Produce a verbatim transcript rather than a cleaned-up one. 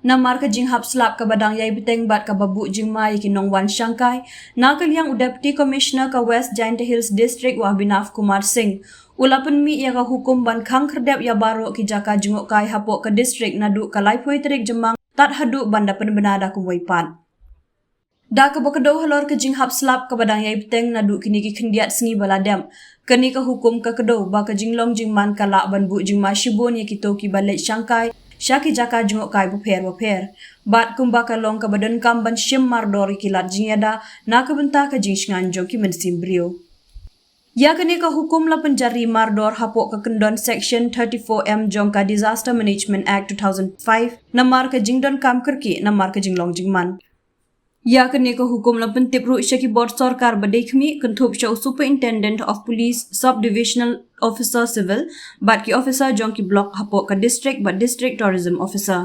Namar ka jinghap slap kaba dang ïai bteng bad kaba buh jingma ïa ki nongwan shangkai, na ka liang u Deputy Commissioner ka West Jaintia Hills District u Abhinav Kumar Singh u la pynmih ïa ka hukum ban khang khyrdep ïa baroh ki jaka jngohkai hapoh ka district naduh ka laiphew tarik Jymmang tad haduh ban da pynbna da kumwei pat. Da kaba kdew halor ka jinghap slap kaba dang ïai bteng naduh kine ki khyndiat sngi ba la dep, kane ka hukum ka kdew ba ka jinglong jingman ka lah ban buh jingma shibun ïa kito kiba leit shangkai sha ki jaka jngohkai bapher bapher. Bad kumba ka long kaba donkam ban shim mardor ïa ki lad jingïada na ka bynta ka jingshngaiñ jong ki mynsiem briew. Ïa kane ka hukum la pynjari mardor hapoh ka kyndon Section thirty-four M jong ka Disaster Management Act two thousand five, namar ka jingdonkam kyrkieh namar ka jinglong jingman. Ïa kane ka hukum la pyntip ruh sha ki bor sorkar ba dei khmih, kynthup sha u Superintendent of Police, Sub Divisional Officer Civil bad ki officer jong ki block hapoh ka district bad District Tourism Officer.